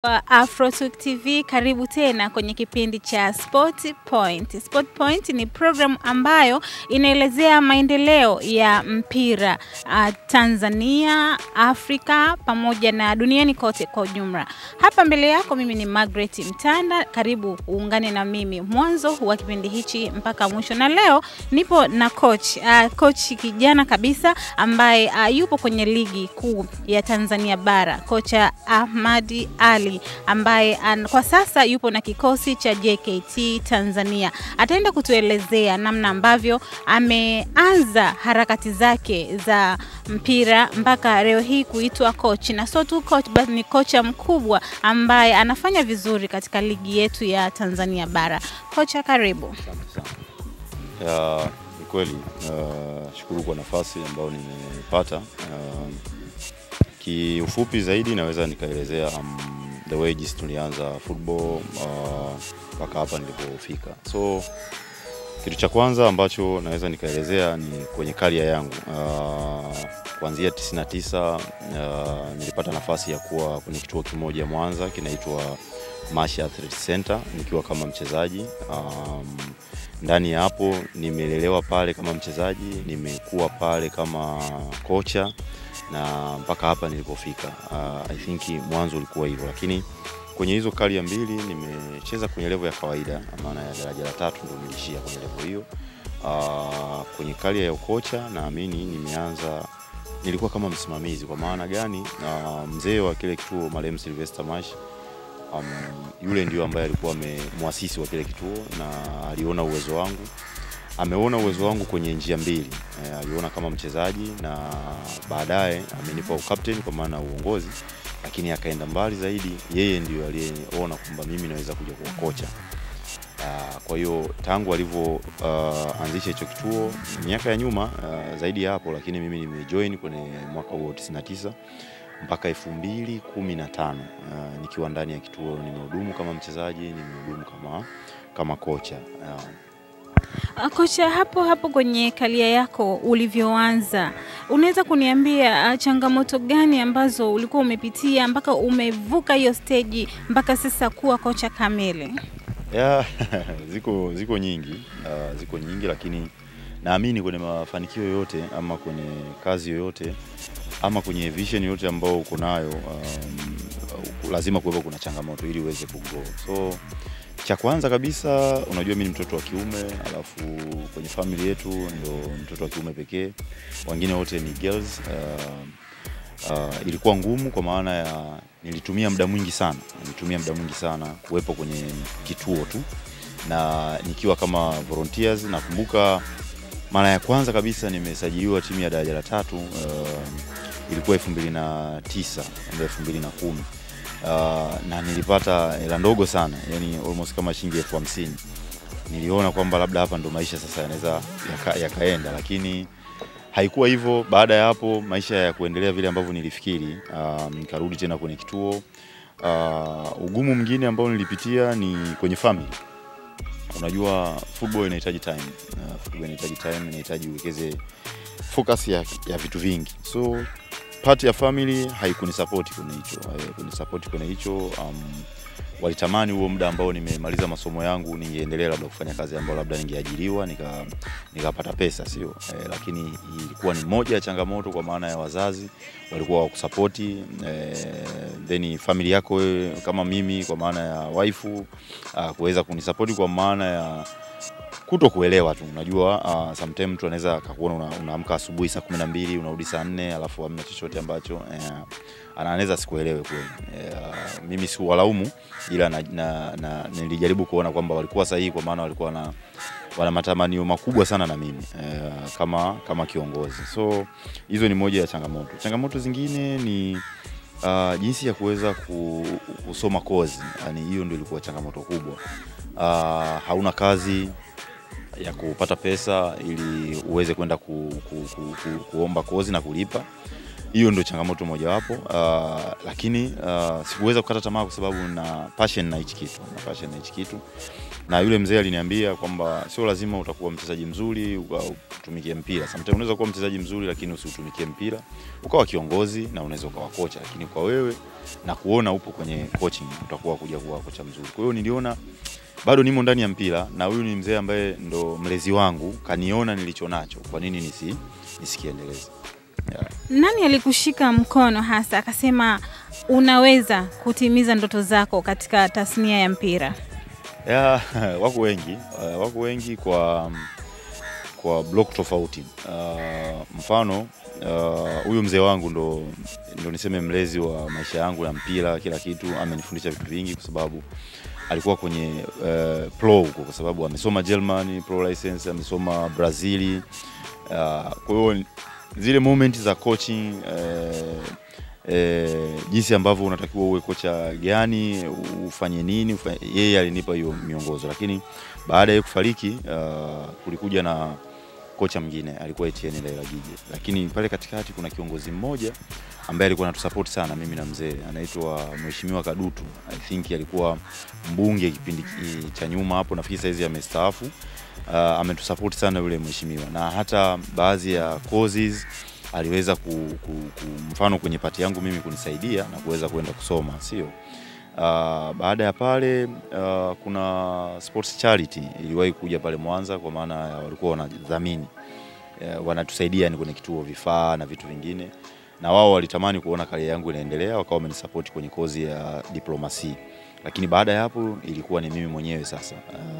Afrotalk TV, karibu tena kwenye kipindi cha Sport Point. Sport Point ni program ambayo inaelezea maendeleo ya mpira Tanzania, Afrika pamoja na duniani kote kwa ujumla. Hapa mbele yako mimi ni Margaret Mtanda, karibu uungane na mimi mwanzo wa kipindi hichi mpaka mwisho. Na leo nipo na coach, coach kijana kabisa ambaye yupo kwenye ligi kuu ya Tanzania bara, kocha Ahmadi Ally ambaye kwa sasa yupo na kikosi cha JKT Tanzania. Ataenda kutuelezea namna ambavyo ameanza harakati zake za mpira mpaka leo hii kuitwa coach, na sio tu coach bali ni kocha mkubwa ambaye anafanya vizuri katika ligi yetu ya Tanzania bara. Kocha, karibu. Asante sana. Ni kweli, shukuru kwa nafasi ambayo nimepata. Kiufupi zaidi naweza nikaelezea the way jinsi tulianza football mpaka hapa nilipofika. So kitu cha kwanza ambacho naweza nikaelezea ni kwenye career yangu. Kuanzia 99 nilipata nafasi ya kuwa kwenye kituo kimoja Mwanza kinaitwa Mashi Athletic Center nikiwa kama mchezaji. Ndani ya hapo nimelelewa pale kama mchezaji, nimekuwa pale kama kocha na mpaka hapa nilipofika. I think mwanzo ulikuwa hivyo, lakini kwenye hizo career mbili nimecheza kwenye level ya kawaida, maana ya daraja la 3 ndio nilishia kwenye level hiyo. Kwenye career ya ukocha naamini nimeanza, nilikuwa kama msimamizi. Kwa maana gani? Mzee wa kile kituo marehemu Sylvester Mash, yule ndio ambaye alikuwa muasisi wa kile kituo na aliona uwezo wangu. Ameona uwezo wangu kwenye njia mbili. Aliona kama mchezaji na baadaye amenipa ukapteni kwa maana uongozi, lakini akaenda mbali zaidi, yeye ndio aliyeona kwamba mimi naweza kuja kuwa kocha. Kwa hiyo tangu alivyo anzisha hicho kituo miaka ya nyuma, zaidi ya hapo, lakini mimi nimejoin kwenye mwaka huo 99 mpaka 2015 nikiwa ndani ya kituo. Nimehudumu kama mchezaji, nimehudumu kama kocha. Kocha, hapo hapo kwenye kalia yako ulivyoanza, unaweza kuniambia changamoto gani ambazo ulikuwa umepitia mpaka umevuka hiyo stage mpaka sasa kuwa kocha kamili? Yeah, ziko nyingi, ziko nyingi, lakini naamini kwenye mafanikio yoyote ama kwenye kazi yoyote ama kwenye vision yoyote ambayo uko nayo, lazima kuwepo kuna changamoto ili uweze kugrow. So cha kwanza kabisa, unajua mimi ni mtoto wa kiume, alafu kwenye family yetu ndio mtoto wa kiume pekee, wengine wote ni girls. Ilikuwa ngumu kwa maana ya nilitumia muda mwingi sana, kuwepo kwenye kituo tu na nikiwa kama volunteers. Nakumbuka mara ya kwanza kabisa nimesajiliwa timu ya daraja la 3, ilikuwa 2009 na 2010. Na nilipata hela ndogo sana, yani almost kama shilingi 50,000. Niliona kwamba labda hapa ndo maisha sasa yanaweza yakaenda, lakini haikuwa hivyo. Baada ya hapo maisha ya kuendelea vile ambavyo nilifikiri, nikarudi tena kwenye kituo. Ugumu mwingine ambao nilipitia ni kwenye family. Unajua football inahitaji time. Football inahitaji time, inahitaji uwekeze focus ya vitu vingi. So part ya family haikunisupport kwenye hicho, kwenye hicho. Walitamani huo muda ambao nimemaliza masomo yangu ningeendelea labda kufanya kazi ambayo labda ningeajiriwa nikapata pesa, sio? Lakini ilikuwa ni moja ya changamoto kwa maana ya wazazi walikuwa hawakusupporti, then family yako kama mimi kwa maana ya waifu kuweza kunisupport kwa maana ya kutokuelewa tu. Unajua sometimes mtu anaweza akakuona unaamka asubuhi saa 12 unarudi saa 4 alafu hamna chochote ambacho anaweza sikuelewe kweli. Mimi siwalaumu, ila na nilijaribu kuona kwamba walikuwa sahihi kwa maana walikuwa wana matamanio makubwa sana na mimi kama kiongozi. So hizo ni moja ya changamoto. Changamoto zingine ni jinsi ya kuweza kusoma kozi. Yani hiyo ndio ilikuwa changamoto kubwa. Hauna kazi ya kupata pesa ili uweze kwenda kuomba kozi na kulipa. Hiyo ndio changamoto mojawapo, lakini sikuweza kukata tamaa kwa sababu na passion na hichi kitu, na passion na hichi kitu. Na yule mzee aliniambia kwamba sio lazima utakuwa mchezaji mzuri utumikie mpira. Sometimes unaweza kuwa mchezaji mzuri lakini usiutumikie mpira, ukawa kiongozi na unaweza ukawa kocha, lakini kwa wewe na kuona upo kwenye coaching utakuwa kuja kuwa kocha mzuri. Kwa hiyo niliona bado nimo ndani ya mpira na huyu ni mzee ambaye ndo mlezi wangu, kaniona nilichonacho, kwa nini nisikiendeleze? Yeah. Nani alikushika mkono hasa akasema unaweza kutimiza ndoto zako katika tasnia ya mpira? Yeah, wako wengi, wako wengi kwa block tofauti. Mfano huyu mzee wangu ndo niseme mlezi wa maisha yangu ya mpira, kila kitu. Amenifundisha vitu vingi kwa sababu alikuwa kwenye pro huko, kwa sababu amesoma Germany pro license, amesoma Brazil. Kwa hiyo zile moment za coaching, jinsi ambavyo unatakiwa uwe kocha gani, ufanye nini, yeye alinipa hiyo miongozo. Lakini baada ya kufariki kulikuja na kocha mwingine alikuwa Etienne Ndayiragije. Lakini pale katikati kuna kiongozi mmoja ambaye alikuwa anatusupport sana mimi na mzee, anaitwa Mheshimiwa Kadutu. I think alikuwa mbunge kipindi cha nyuma hapo, nafikiri saizi amestaafu. Ametusupport sana yule mheshimiwa, na hata baadhi ya courses aliweza mfano kwenye pati yangu mimi kunisaidia na kuweza kwenda kusoma, sio? Baada ya pale kuna sports charity iliwahi kuja pale Mwanza, kwa maana walikuwa wanadhamini, wanatusaidia ni kwenye kituo, vifaa na vitu vingine, na wao walitamani kuona career yangu inaendelea, wakawa wamenisupport kwenye kozi ya diplomacy. Lakini baada ya hapo ilikuwa ni mimi mwenyewe sasa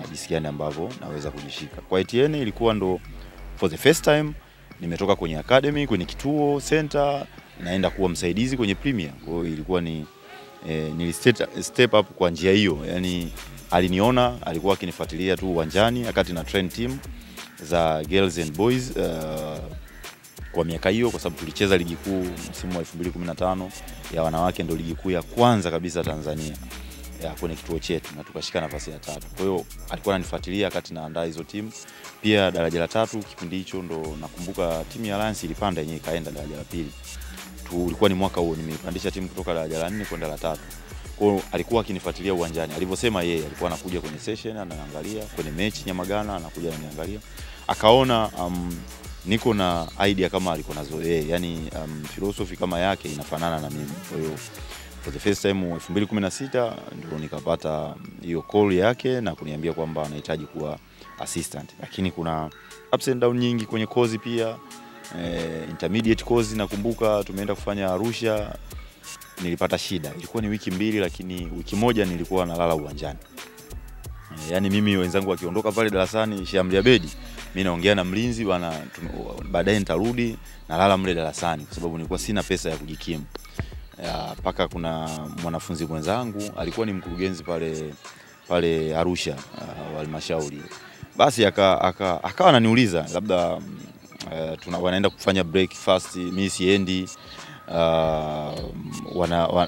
jinsi gani ambavyo naweza kujishika. Kwa Etienne ilikuwa ndo for the first time nimetoka kwenye academy, kwenye kituo center, naenda kuwa msaidizi kwenye Premier. Kwa hiyo ilikuwa ni nili step up kwa njia hiyo. Yani aliniona, alikuwa akinifuatilia tu uwanjani wakati na train team za girls and boys kwa miaka hiyo, kwa sababu tulicheza ligi kuu msimu wa 2015 ya wanawake, ndio ligi kuu ya kwanza kabisa Tanzania ya kwenye kituo chetu, na tukashika nafasi ya 3. Kwa hiyo alikuwa ananifuatilia wakati naandaa hizo timu. Pia daraja la 3 kipindi hicho ndo nakumbuka timu ya Alliance ilipanda yenyewe ikaenda daraja la 2. Ulikuwa ni mwaka huo nimeipandisha timu kutoka daraja la 4 kwenda la 3. Kwa hiyo alikuwa akinifuatilia uwanjani. Alivyosema yeye alikuwa anakuja kwenye session anaangalia, kwenye mechi Nyamagana anakuja ananiangalia. Akaona niko na idea kama alikuwa nazo yeye, yani philosophy kama yake inafanana na mimi. Kwa hiyo for the first time 2016 ndio nikapata hiyo call yake na kuniambia kwamba anahitaji kuwa assistant. Lakini kuna ups and down nyingi kwenye kozi pia. Intermediate course nakumbuka tumeenda kufanya Arusha, nilipata shida. Ilikuwa ni wiki 2, lakini wiki moja nilikuwa nalala uwanjani. Yani mimi wenzangu wakiondoka pale darasani Shamlia Bedi, mimi naongea na mlinzi bwana, baadaye nitarudi, nalala mle darasani kwa sababu nilikuwa sina pesa ya kujikimu. Paka kuna mwanafunzi mwenzangu alikuwa ni mkurugenzi pale Arusha wa halmashauri. Basi akawa ananiuliza labda wanaenda kufanya breakfast, mimi siendi.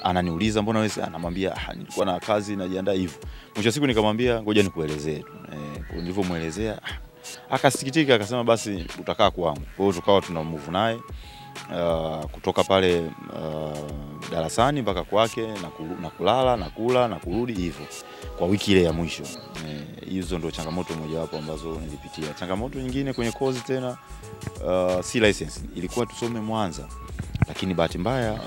Ananiuliza mbona wewe, anamwambia nilikuwa na kazi najiandaa hivyo. Mwisho wa siku nikamwambia ngoja nikuelezee tu. Nilivyomuelezea akasikitika, akasema basi utakaa kwangu. Kwa hiyo tukawa tuna move naye kutoka pale darasani mpaka kwake, na kulala na kula na kurudi hivyo kwa wiki ile ya mwisho. Hizo ndio changamoto mojawapo ambazo nilipitia. Changamoto nyingine kwenye course tena, C license ilikuwa tusome Mwanza, lakini bahati mbaya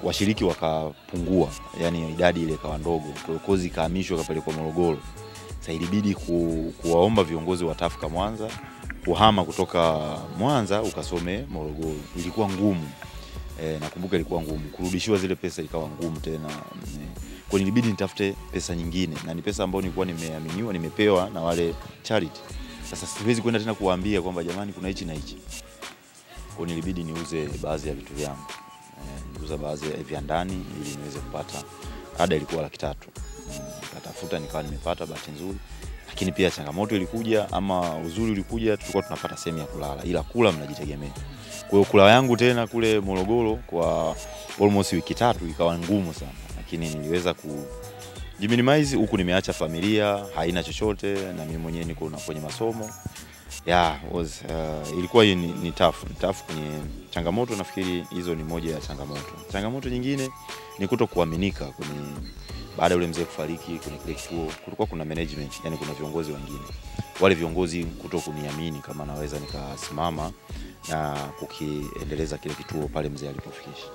washiriki wakapungua, yani idadi ile ikawa ndogo. Kwa hiyo course ikahamishwa ikapelekwa Morogoro. Sasa ilibidi kuwaomba viongozi wa TAFCA Mwanza kuhama kutoka Mwanza ukasome Morogoro. Ilikuwa ngumu. Nakumbuka ilikuwa ngumu. Kurudishiwa zile pesa ikawa ngumu tena. Kwa nilibidi nitafute pesa nyingine, na ni pesa ambayo nilikuwa nimeaminiwa, nimepewa na wale charity. Sasa siwezi kwenda tena kuwaambia kwamba jamani kuna hichi na hichi. Kwa nilibidi niuze baadhi ya vitu vyangu. Niuza baadhi ya vya ndani ili niweze kupata. Ada ilikuwa 300,000. Nikatafuta nikawa nimepata, bahati nzuri. Lakini pia changamoto ilikuja, ama uzuri ulikuja, tulikuwa tunapata sehemu ya kulala, ila kula mnajitegemea. Kwa hiyo kula yangu tena kule Morogoro kwa almost wiki 3 ikawa ngumu sana, lakini niliweza kujiminimize huku nimeacha familia haina chochote na mimi mwenyewe niko kwenye masomo. Yeah, was ilikuwa hii ni tough, ni tough kwenye changamoto. Nafikiri hizo ni moja ya changamoto. Changamoto nyingine ni kutokuaminika kwenye, baada ya yule mzee kufariki kwenye kile kituo kulikuwa kuna management, yani kuna viongozi wengine. Wale viongozi kutokuniamini kama naweza nikasimama na kukiendeleza kile kituo pale mzee alipofikisha.